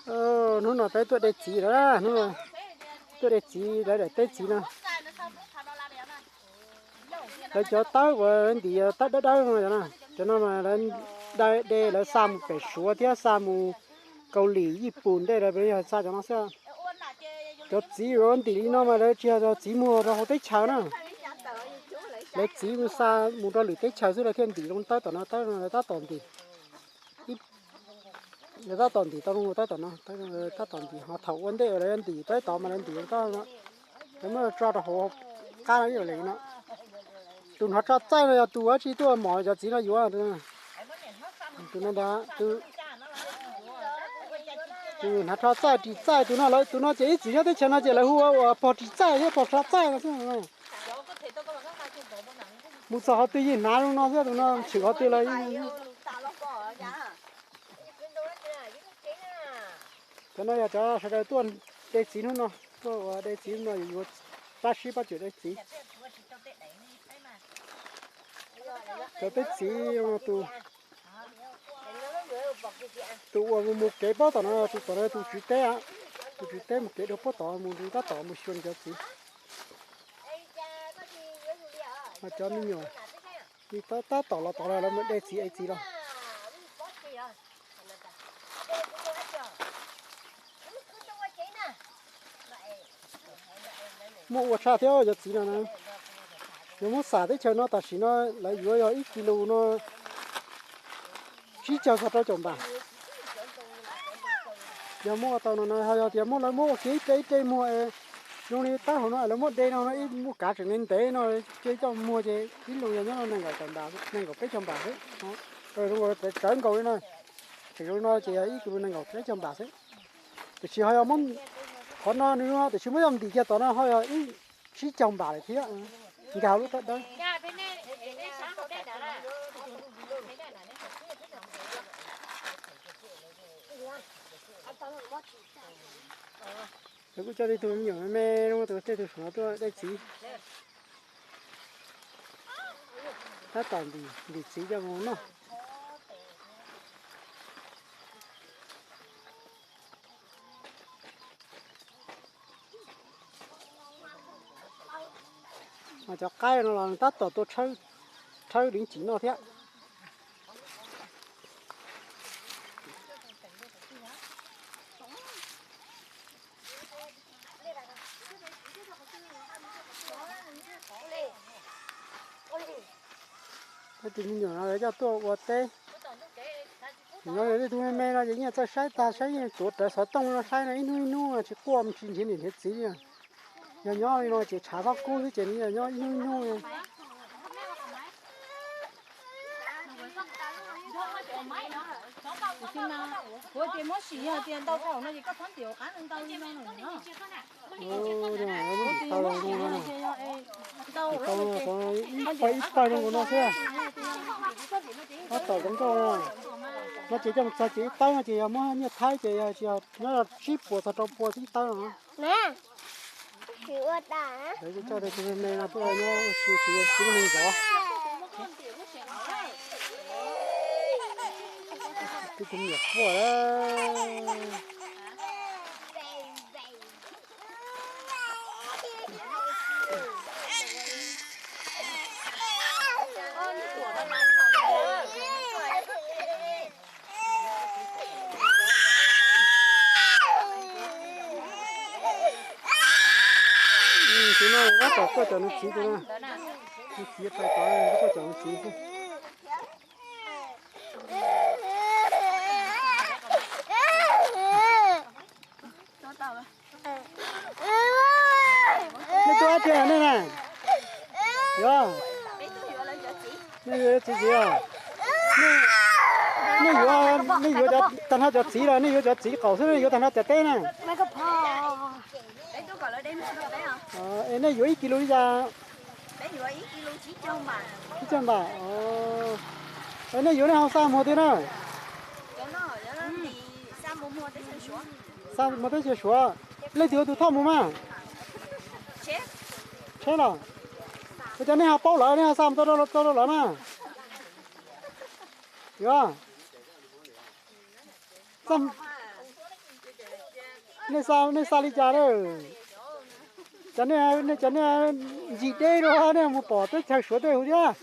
Hnub no peb tuaj de txiv lawm, hnub no tuaj de txiv lawv daim teb txiv no. Lawv cov tawb uas ntim tawb dawb dawb no, cov no mas lawv de lawv xa mus pem Suav thiab xa mus Kaus Lim, Yij Pum ntej lawv yog xa cov no xwb. Cov txiv uas ntim li no mas lawv tsis yog txiv muag rau hauv teb chaws na. Lawv txiv mus xa mus rau lwm teb chaws xwb lawv thiaj ntim zoo tawb tom no, tawb no lawv tab tom ntim. Lawv tab tom ntim tau zoo tawb tom no, tab tom ntim ho thaum ua ntej lawv ntim tawb tod mas lawv ntim zoo tawb no. Lawv muab tso rau hauv qab no ib yam li no. Tus hnav tsho txaij no yog tus dab tsi tuaj mos cov txiv no yuav? Tus no ntag, tus hnav tsho txaij, ris txaij, tus no lawv, tus no ces ib txwm nyob teb chaws no ces lawv hu ua pog ris txaij thiab pog tsho txaij no xwb. Mus txog qhov twg yeej hnav zoo no xwb, tus no tshwm qhov twg los yeej. Cov no yog cov sawv daws tuaj de txiv hnub no, tuaj ua de txiv hnub no yuav pab sib pab cuam de txiv. Cov peb txiv, tus uas mus mus kev puag tom no, tus tom no tus tswv teb, tus tswv teb mus kev dua puag tom mus tab tom mus xyuas nws cov txiv. Cov me nyuam tab tom los tod lawv mus de txiv ev txiv los. Muaj ua tshaj thiab cov txiv no na. Yog muab xam teb chaws no tam sim no lawv yuav yog ib kis lus no tsib caug txog rau caum npam. Yog muab ua tau no na, ho yog tias muab lawv muab ua kiag ib re ib re muag es zoo li taub hau no lawv muab de no no ib muaj kav tseem ntev ntev no ces coj muag ces ib lus yog nyob nees nkaum caum npam, nees nkaum peb caug npam xwb. Zoo nkaus tsawv nkaus li no, tseem zoo no ces yog ib kis lus nees nkaum peb caug npam xwb. Tiam sis ho yog muab qhov no nws tiam sis muab coj ntim kiag tom no ho yog ib tsib caug npam lawm thiab. Nkag lub tawb dawb. Lawv kuj coj tej tug me nyuam me me zoo tus tej tug saum no tuaj de txiv. Tab tom ntim txiv coj mus noj. Mas cov qaib no los tab tom tuaj tshawb dev cim noj thiab. Tej tus me nyuam no lawv coj tuaj ua teb. No yog tej tug me me no ces yeej txawj saib tag saib yeej tuav rawv xov tooj no saib no ib hnub ib hnub tsis quaj tsis nrhiav niam nrhiav txiv li. Yog nyob li no ces tshav txhob kub xwb ces nws yog nyob ib hnub ib hnub. Kuv tias muab sim yog tias ntau thaum no ces koj txhob ntim qab ntau li no. Ib pawg ib pawg zoo nkaus no xwb. Tab tom zoo nkauj no. No ces coj mus txog ces ib tawb no ces yog muab nyiaj thaib ces yog nyob tsib puas txog rau pua xwb ib tawb no. Lawv kuj coj tej tug me me no tuaj nyob ua si tsis ua si neeg zov. Tej tug me nyuam quaj. Tus no tab tom tuaj cov nws txiv tus na. Nws txiv pais tod tuaj cov nws txiv xwb. Nej tuaj dab tsi nej na? Yuav, nej yuav txiv txiv os? Nej yuav, nej yuav tag nrho cov txiv los nej yuav cov txiv qaum xwb nej yuav tag nrho cov teb na? Es nej yuav ib kis lus li cas? Ib caug npam. Es nej yuav nej ho xa mus twg na? Xa mus teb chaws Suav. Leej twg ua tus thauj mus mas? Tsheb los? Ua cas nej ho paub lawv nej ho xa mus tau rau lawv na? Yuav. Nej xa, nej xa li cas lawm? Cov nej, nej cov nej ntsis deb rau nej mus pom teb chaws Suav tej hu thiab.